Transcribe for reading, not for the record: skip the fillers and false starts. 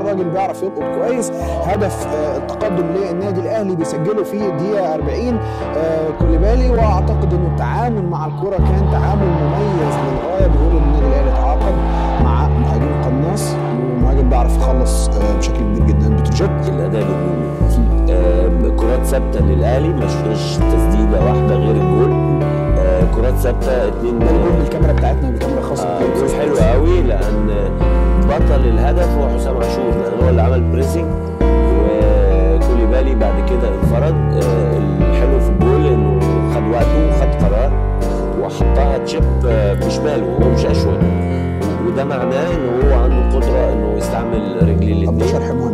الراجل بيعرف يلقط كويس. هدف التقدم للنادي الاهلي بيسجله في الدقيقة 40 كوليبالي، واعتقد انه التعامل مع الكره كان تعامل مميز للغاية. بيقول ان النادي الاهلي تعاقد مع مهاجم قناص، ومهاجم بيعرف يخلص بشكل كبير جدا. بتروجيت الاداء الهجومي، كرات ثابتة للاهلي، ما شفناش تسديده واحدة غير الجول. كرات ثابتة 2 ده الجول بالكاميرا بتاعتنا، بالكاميرا الخاصة. جول حلو قوي، لان بطل الهدف هو حسام عاشور، لان هو اللي عمل pressing، وكوليبالي بعد كده انفرد. الحلو في الجول انه خد وقته وخد قرار وحطها chip بشماله، وهو مش اشول، وده معناه ان هو عنده قدره انه يستعمل رجليه الاثنين. ده شرح مهم.